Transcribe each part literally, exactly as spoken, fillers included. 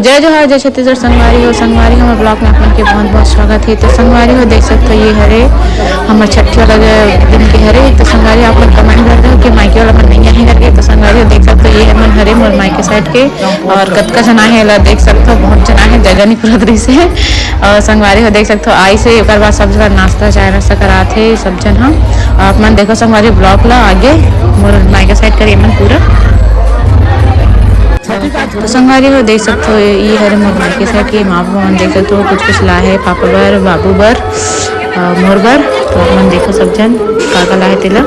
जय जोहार, जय छत्तीसगढ़ संगवारी हो। संगवारी हो, हमर vlog में आप मन के बहुत बहुत स्वागत हे। तो संगवारी हो, देख सकत हो, ये हरे हमर छठी वाला जो दिन के हरे। तो संगवारी हो, आप मन comment कर दो कि मायके वाला मन नहीं आए करके। तो संगवारी हो, देख सकत हो, ये हमन हरे मोर मायके side के, और कतका झन आए हे, एला देख सकत हो, बहुत झन आए हे, जगह नहीं पूरत रहिस हे। और संगवारी हो, देख सकत हो, आइस हे, ओकर बाद सब झन नाश्ता, चाय नाश्ता करात हे सब झन ह। आप मन देखो संगवारी vlog ला आगे, मोर मायके side कर ये मन पूरा। तो संगवारी हो, देख सकत हो, ये हरे मोर मायके side के माँ बाबू मन, देख सकत हो, कुछ कुछ लाए हे पापा बर, बाबू बर, अ, मोर बर। तो आप मन देखो सब झन का का लाए हे तेला।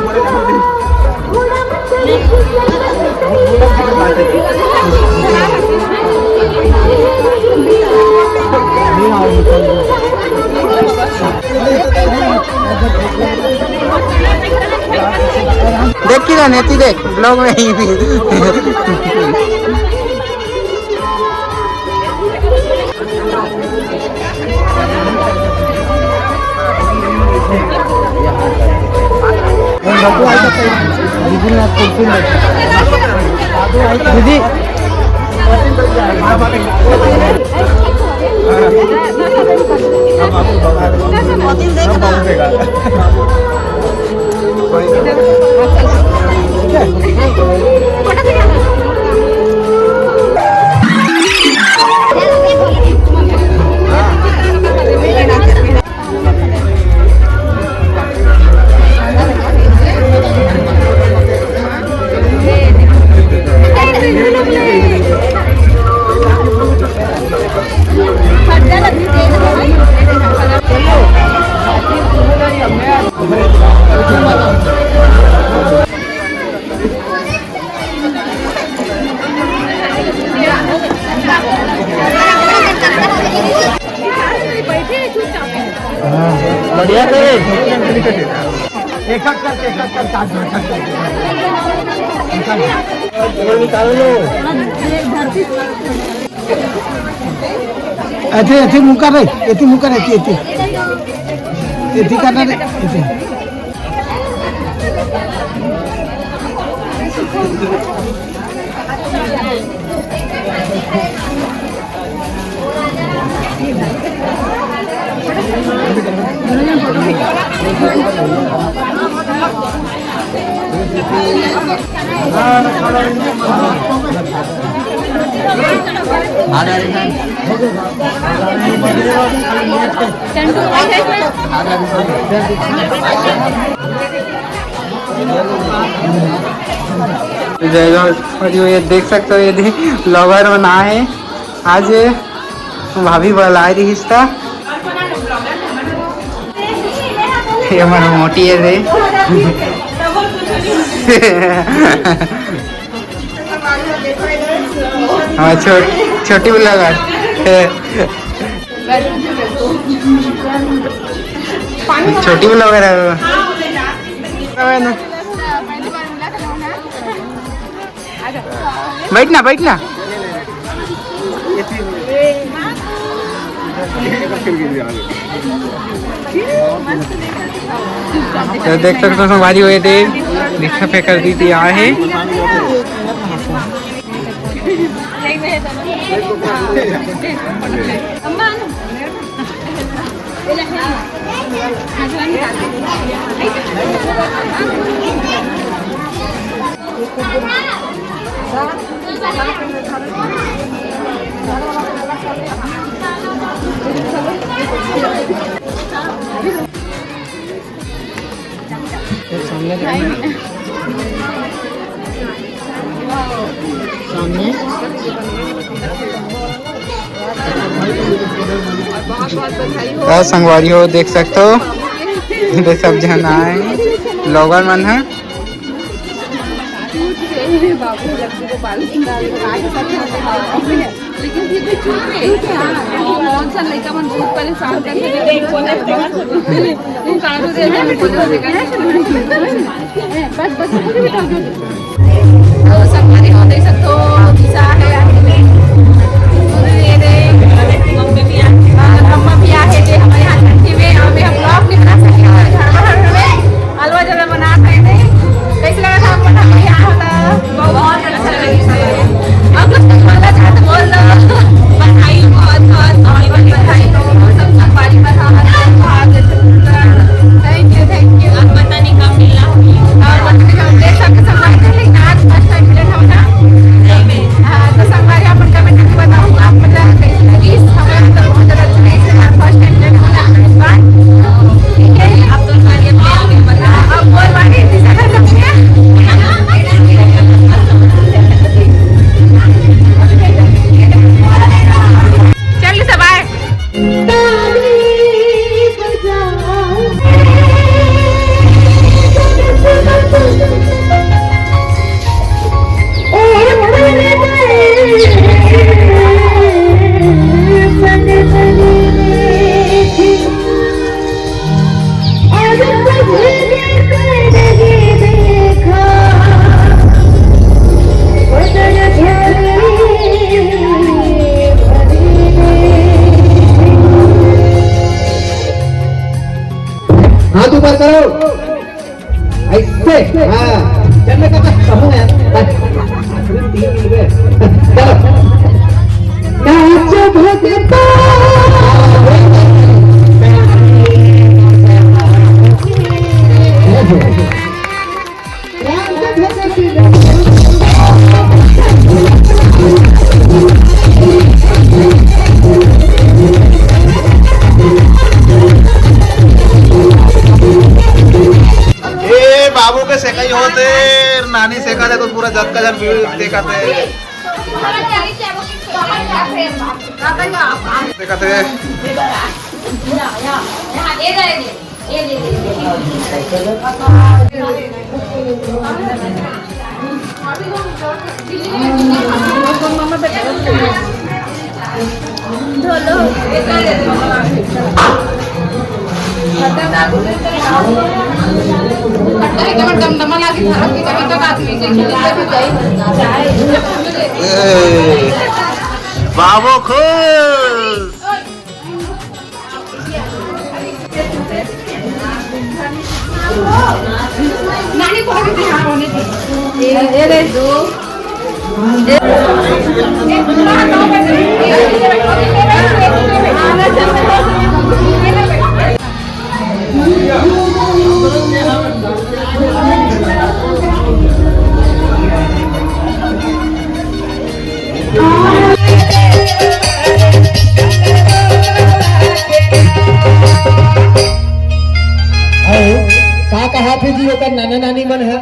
देख की जाने, तू देख, vlog में ही भी। दीदी। बढ़िया से। एक एक करके, एक एक करके, साथ में, एक एक करके। निकाल लो। ऐसे, ऐसे मुंह कर रहे, ऐसे मुंह कर रहे, ऐसे, ऐसे। ऐसे करना रे, ऐसे। जय जोहार, और ये देख सकते हो, ये दे-, vlogger मन आए हे आज, भाभी बलाए रहिस त। ये हमर मोटी हे रे। हाँ, छोट-, छोटी vlogger। छोटी vlogger हे वो। बैठ ना, बैठ ना। तो देख सकते हो, संगवारी हो, ये दे रिक्शा पे कर दी थी, आए हे। सामने देखो। सामने। बहुत बहुत बधाई हो। आ, संगवारी हो, देख सकते हो, इधर सब झन आए, vlogger मन है। बाबू लड्डू गोपाल। लेकिन फिर भी चुप है। हाँ, बहुत सा लड़का मन बहुत परेशान करके देख, बोले, तू काटू दे दे, बोले, बस, बस, बस, बस। तो संगवारी हो, देख सकते हो, दिशा है, ये दे, मम्मी भी आ, मम्मा भी आ है, जे हमारे यहाँ छठी में, और मैं vlog नहीं बना सकती हूँ, घर बाहर में। हलवा जला बनात हे नहीं। कैसे लगा था आपको? यहाँ होता बहुत अच्छा लगा। अब कुछ बोला चाहते बोल दो। करो। ऐसे, हाँ। चल, मैं कहता कहूँ यार। बस। तीन मिनट में। चलो। नाच भगता। ए बाबू के सेकई होते, नानी सेका दे तो पूरा जग का जग भीड़ देखा थे। देखा थे। ए, बाबू खुश। अउ का कहा थे जी ओकर नाना नानी मन ह?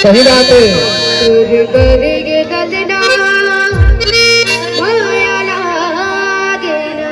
सही बात है। तोर बर गे ललना, माया लागे ना।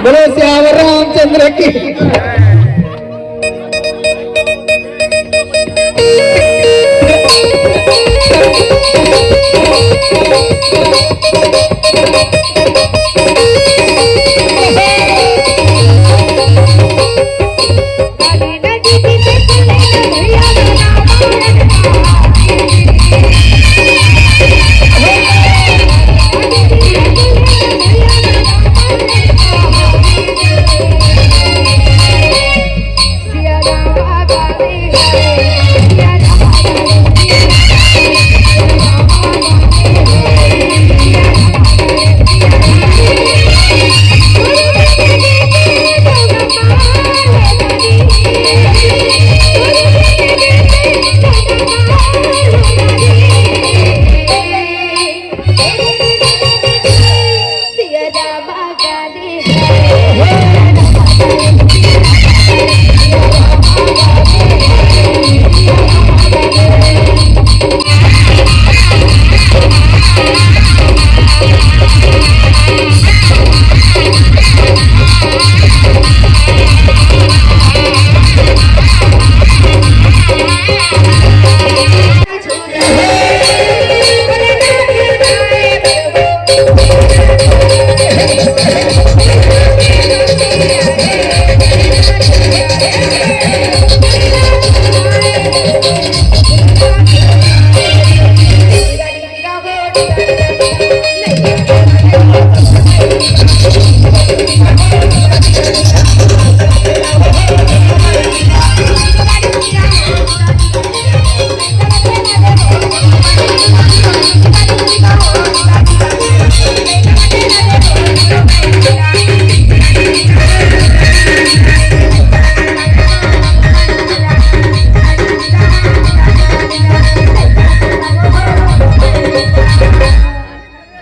बोलो सियावर रामचंद्र की।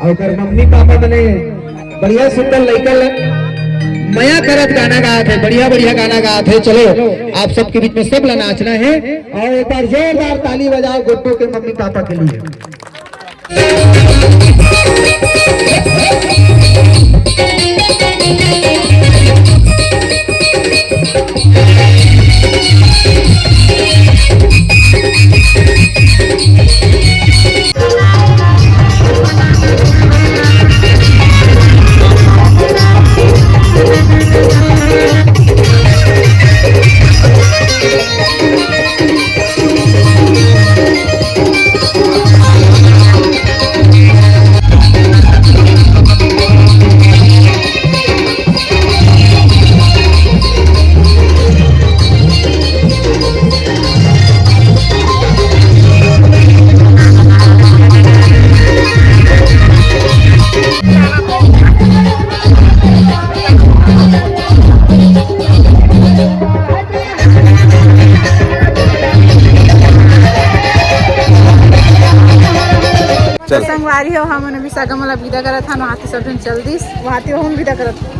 अउ ओकर मम्मी पापा मने बढ़िया सुंदर लइका ल मया करत गाना गात हे, बढ़िया बढ़िया गाना गात हे। चलो, आप सबके बीच में सब ला नाचना हे अउ एक बार जोरदार ताली बजाओ गुड्डू के मम्मी पापा के लिए। चल। संगवारी हो, हमन अभी सगा मन ला विदा करत हन, वहाँ के सब झन चल दिस, वहाँ ते हम विदा करत हन।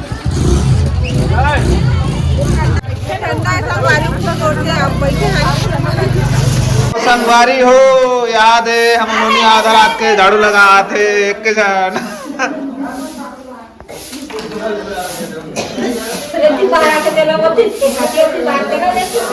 संगवारी हो, याद है, हम नोनी आधा रात के झाड़ू लगात हे, एक के झन।